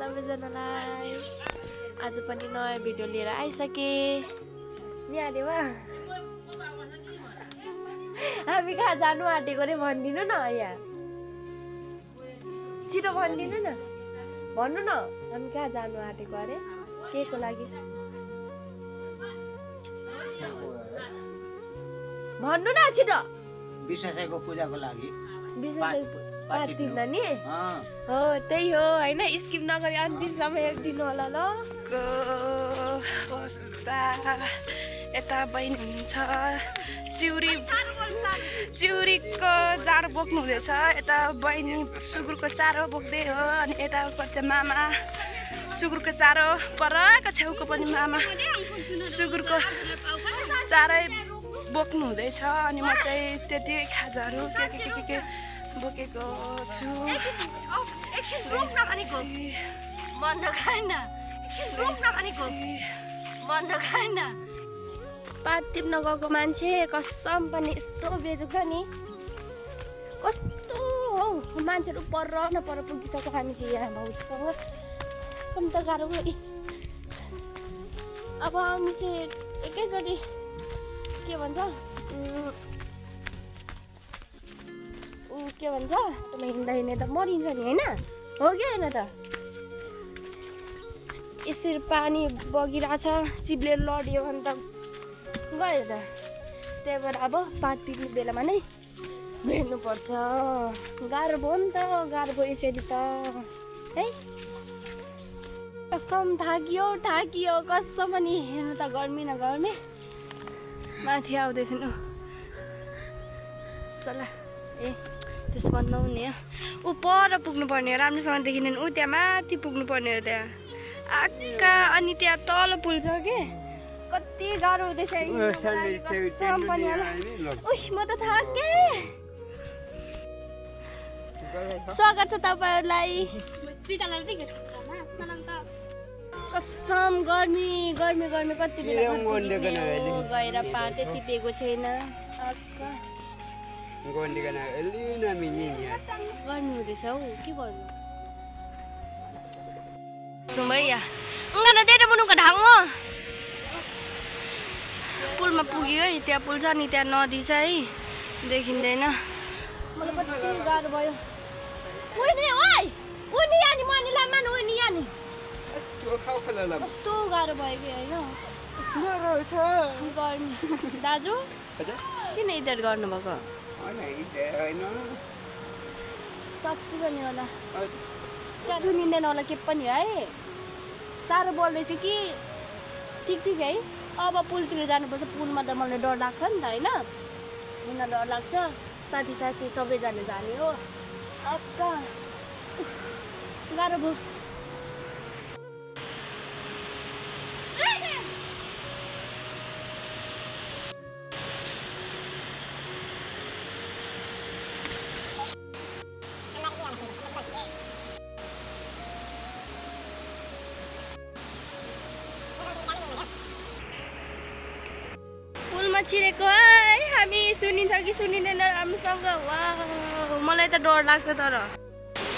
सबैजनालाई आज पनि नयाँ भिडियो लिएर आइसके निहालेवा हामी कहाँ जानु आँटेको रे भनिदिनु न यहाँ छिटो भनिदिनु न भन्नु न हामी कहाँ जानु आँटेको अरे के को लागि भन्नु न छिटो विशेषको पूजाको लागि पार्टिन नि हो त्यही हो हैन स्किप नगरी अन्तिम समय दिनु होला ल यता बहिनी हुन्छ चिउरीको जाडो बोक्नु हुँदैछ यता बहिनी सुँगुरको चारो बोक्दै हो अनि यतापट्टि मामा सुँगुरको चारो परको छेउको पनि मामा सुँगुरको चारै बोक्नु हुँदैछ अनि म चाहिँ त्यति खाजाहरू के बोकेको छु पात टिप्न गएको मान्छे कसम पनि यस्तो बेजुक छ नि कस्तो हौ मान्छेहरू पर न पर पुगिसक्यो हामी चाहिँ यहाँ भाउजूसँग कम त गाह्रो गयो अब हामी चाहिँ एकैचोटि के भन्छ के भन्छ हिँड्दा हिँड्दा त मरिन्छ नि होइन हो कि होइन त यसरी पानी बगिरहेछ चिप्ले लड्यो भने त गयो त त्यही भएर अब पात टिप्ने बेलामा नै भेट्नुपर्छ गाह्रो भयो नि त गाह्रो भयो यसरी त है कसम थाकियो कसम पनि हेर्नु त गर्मी न गर्मी माथि आउँदैछन् सला ए त्यसो भन्नु नि ऊ पर पुग्नुपर्ने हो राम्रोसँग देखिँदैन ऊ त्यहाँ माथि पुग्नुपर्ने हो त्यहाँ आक्का अनि त्यहाँ तल पुल छ कि कति गाह्रो हुँदैछ म त थाकेँ स्वागत छ तपाईँहरूलाई कसम गर्मी कति बेला गएर पार त्यति पेको छैन गर्मी हुँदैछ हौ के गर्नु भैया पुलमा पुग्यो है त्यहाँ पुल छ नि त्यहाँ नदी छ है देखिँदैन मलाई कति गाह्रो भयो कस्तो गाह्रो भयो कि होइन गर्मी दाजु किन इधर गर्नुभएको साँच्ची पनि होला त्यहाँ सुनिँदैन होला के पनि है साह्रो बोल्दैछु कि ठिक है अब पुलतिर जानुपर्छ पुलमा त मलाई डर लाग्छ नि त होइन किन डर लाग्छ साथी सबैजना जाने हो अक्का गाह्रो भयो छिरेको है हामी सुनिन्छ कि सुनिँदैन राम्रोसँग वा मलाई त डर लाग्छ तर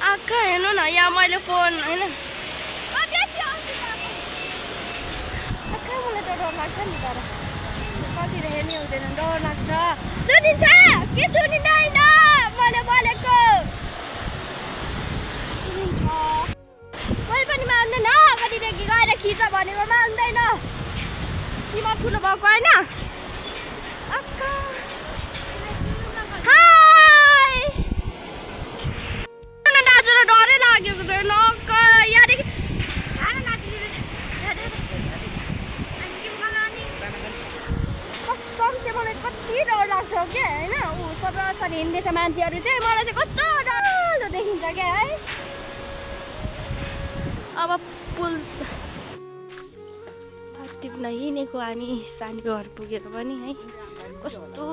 आँखा हेर्नु न यहाँ मैले फोन होइन आँखा मलाई त डर लाग्छ नि तर कतिर हेर्ने हुँदैन डर लाग्छ सुनिन्छ कि सुनिँदैन मैले बोलेको सुनिन्छ कोही पनि मान्दैन कतिदेखि गएर खिच भनेको मान्दैन तिमीहरू ठुलो भएको होइन दाजुलाई डरै लागेको छैन यहाँदेखि कसम चाहिँ मलाई कति डर लाग्छ क्या होइन ऊ सरसरी हिँड्दैछ मान्छेहरू चाहिँ मलाई चाहिँ कस्तो डरलाग्दो देखिन्छ क्या है अब पुल टिप्न हिँडेको हामी सानो घर पुगेर पनि है कस्तो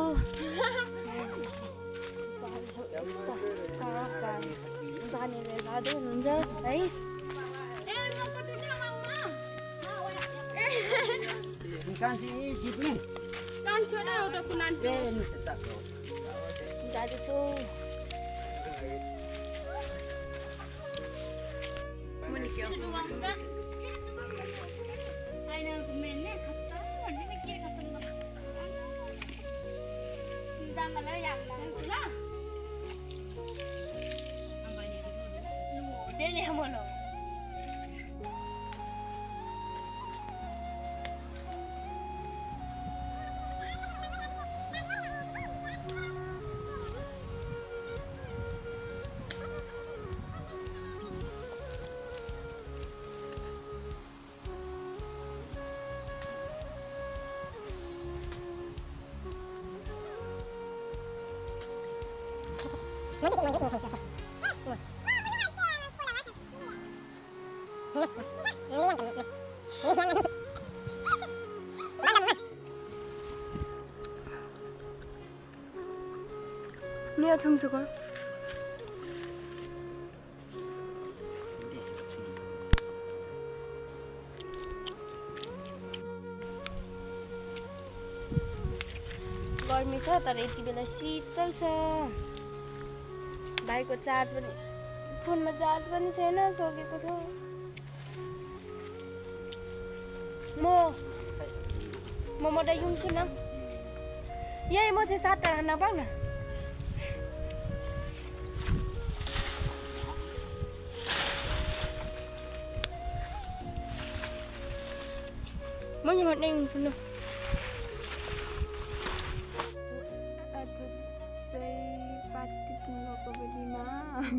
जाने बेला हुनुहुन्छ है जाँदैछु मुनि के 니가 점수가 गर्मी छ तर यति बेला शीतल छ भाइको चार्ज पनि फोनमा चार्ज पनि छैन सकेको छ म मोटा युङसिन यही म चाहिँ 7 खाना पाउ न म यहाँ मोटा युङसिन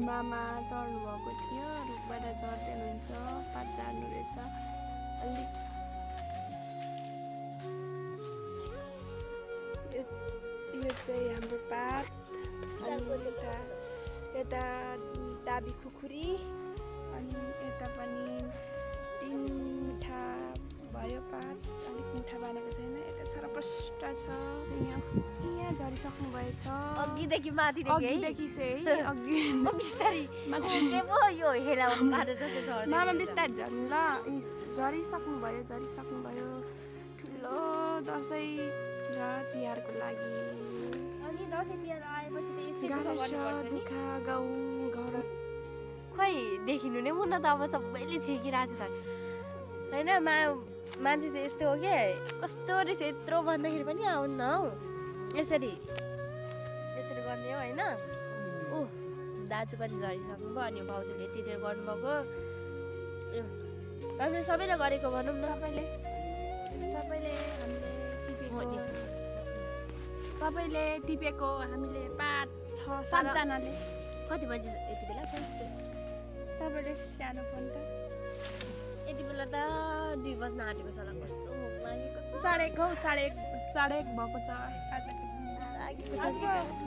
मामा चढ्नु भएको थियो रुखबाट चढ्दै हुनुहुन्छ पात झार्नु रहेछ अलिक यो चाहिँ हाम्रो पात अनि यता दाबी खुकुरी अनि यता पनि 3 मिठा भयो पात अलिक मिठा बनेको छैन यता छरपष्ट छ यहाँ झरिसक्नु भएछ अघिदेखि माथिदेखि चाहिँ अघि बिस्तारै के पो यो हेला काटे जस्तो झर्दै मामा बिस्तारै झर्नु ल झरिसक्नु भयो ठुलो दसैँ र तिहारको लागि अनि दसैँ तिहार आएपछि त यस्तै दुःख गाउँ घर खै देखिनु नै मुना त अब सबैले छेकिरहेको छ त होइन मान्छे चाहिँ यस्तो हो कि कस्तो रहेछ यत्रो भन्दाखेरि पनि आउन्न हौ यसरी गर्ने हो होइन ऊ दाजु पनि झरिसक्नु भयो अनि भाउजूले यति गर्नुभएको हामीले सबैले गरेको भनौँ न सबैले टिपेको हामीले 5-6-7 जनाले कति बजी यति बेला तपाईँले सानो फोन त यति बेला त 2 बज्न आँटेको छ होला कस्तो भोक लागेको साढे 1 भएको छ आजको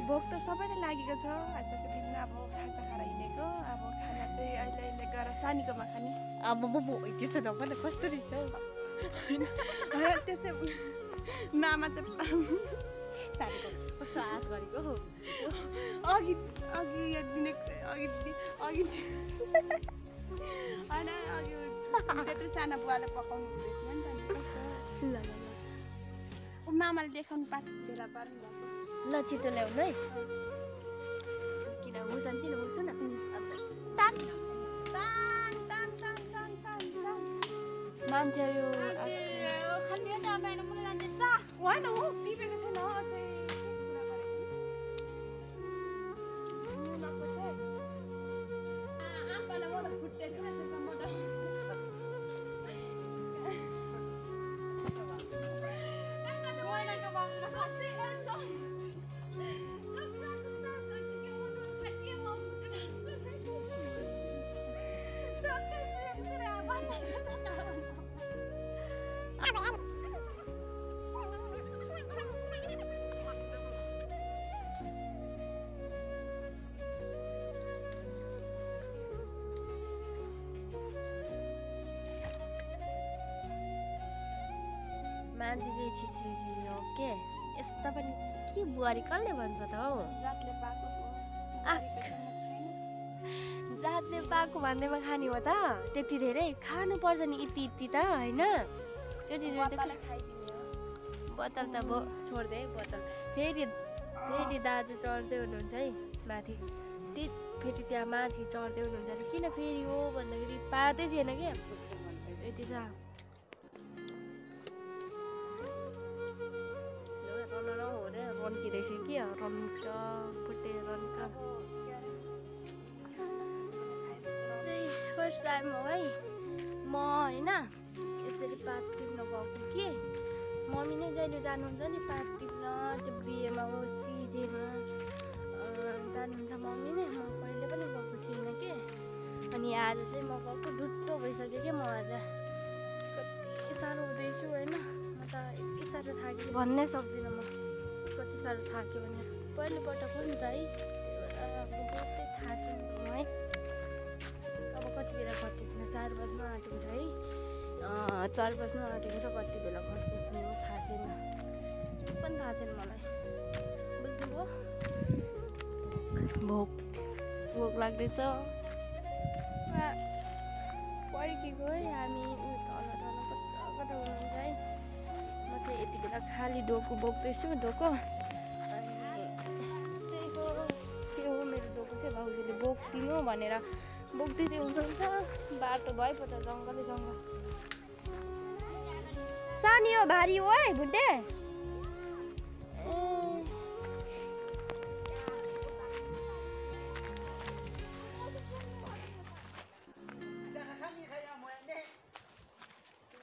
भोक त सबैले लागेको छ आजको दिन अब खाजा खाएर हिँडेको अब खाना चाहिँ अहिले गएर सानीकोमा खाने अब म त्यस्तो नभन कस्तो रहेछ होइन त्यस्तै मामा चाहिँ सानीको कस्तो आश गरेको हो अघि त्यत्रो सानो बुवाले पकाउनु हुँदैछ नि त मामाले देखाउनु बेला पार्नु भएको ल छिटो ल्याउनु है किन मुसान्छ नि मुसु न मान्छेहरू होइन हो टिपेको छैन अझै मान्छे चाहिँ छिछि हो के यस्ता पनि के बुहारी कसले भन्छ त हौ जातले पाएको भन्दैमा खाने हो त त्यति धेरै खानुपर्छ नि यति त होइन त्यति बोतल त छोड्दै बोतल फेरि दाजु चढ्दै हुनुहुन्छ है माथि फेरि त्यहाँ माथि चढ्दै हुनुहुन्छ अरे किन फेरि हो भन्दाखेरि पातै थिएन कि यति छ हो रे रन्किँदैछ कि रन्क फुटे रन्क फर्स्ट टाइम हो है म होइन यसरी पात टिप्न गएको कि मम्मी नै जहिले जानुहुन्छ नि पात टिप्न त्यो बिहेमा होस् कि जेमा जानुहुन्छ मम्मी नै म कहिले पनि गएको थिइनँ कि अनि आज चाहिँ म गएको ढुट्टो भइसक्यो कि म आज कति साह्रो हुँदैछु होइन म त यति साह्रो थाकेँ भन्नै सक्दिनँ म कति साह्रो थाक्यो भनेर पहिलोपटक हो नि त है त्यही भएर बहुतै थाक्यो नि त म है अब कति बेला घर पुग्छ 4 बज्न आँटेको छ है 4 बज्न आँटेको छ कति बेला घर पुग्नु थाहा छैन पनि थाहा छैन मलाई बुझ्नुभयो भोक लाग्दैछ पर्खेको है हामी तल तल कता कता हुनुहुन्छ है म चाहिँ यति बेला खाली डोको बोक्दैछु डोको अनि त्यही हो त्यो हो मेरो डोको चाहिँ भाउजूले बोकिदिनु भनेर बोक्दिँदै हुनुहुन्छ बाटो भयो पो त जङ्गलै जङ्गल सानी हो भारी हो है बुड्डे